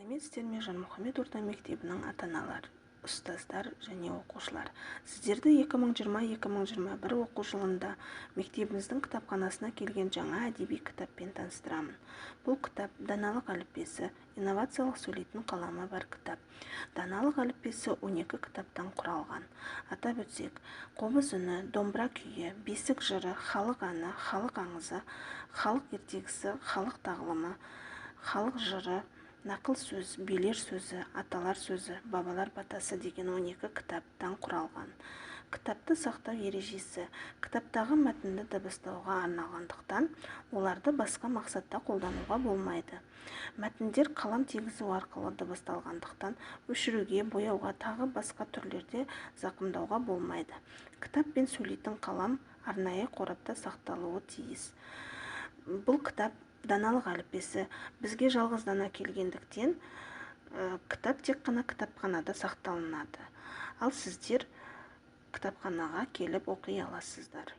Сәлеметсіздер ме, Жармұхамед орта мектебінің ата-аналары, ұстаздар және оқушылар! Сіздерді 2020-2021 оқу жылында мектебіміздің кітапханасына келген жаңа әдеби кітаппен таныстырамын. Бұл кітап «Даналық әліппесі» – инновациялық сөйлейтін қаламы бар кітап. «Даналық әліппесі» 12 кітаптан құралған. Атап өтсек, «Қобыз үні», «Домбыра күйі», «Бесік жыры», «Халық әні», «Халық аңызы», «Халық ертегісі», «Халық тағлымы», «Халық жыры», «Нақыл сөз», «Билер сөзі», «Аталар сөзі», «Бабалар батасы» деген 12 кітаптан құралған. Кітапты сақтау ережесі: кітаптағы мәтінді дыбыстауға арналғандықтан, оларды басқа мақсатта қолдануға болмайды. Мәтіндер қалам тигізу арқылы дыбысталғандықтан, өшіруге, бояуға, тағы басқа түрлерде зақымдауға болмайды. Кітап пен сөйлейтін қалам арнайы қорапта сақталуы тиіс. Бұл кітап, «Даналық әліппесі», бізге жалғыз дана келгендіктен, кітап тек қана кітапханада сақталынады. Ал сіздер кітапханаға келіп оқи аласыздар.